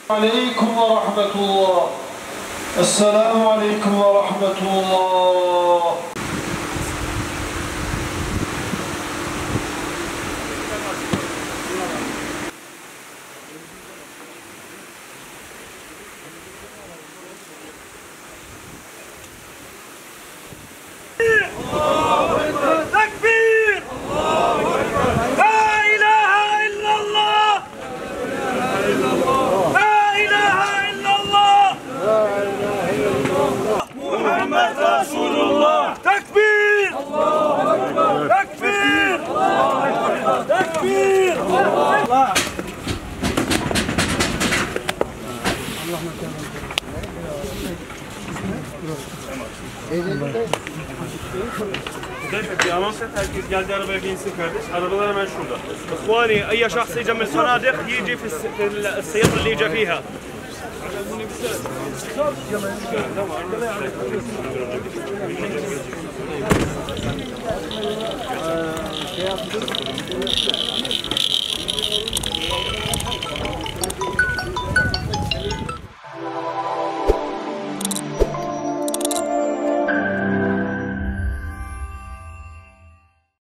عليكم ورحمة الله. السلام عليكم ورحمة الله. تكبير! لا إله إلا الله، لا إله إلا الله، محمد رسول الله. تكبير! تكبير! تكبير! الله. Bir anons et, herkes geldi arabaya binsin kardeş. Arabalar hemen şurada. إخواني أي شخص إجا من الفنادق يجي في السيارة اللي إجا فيها.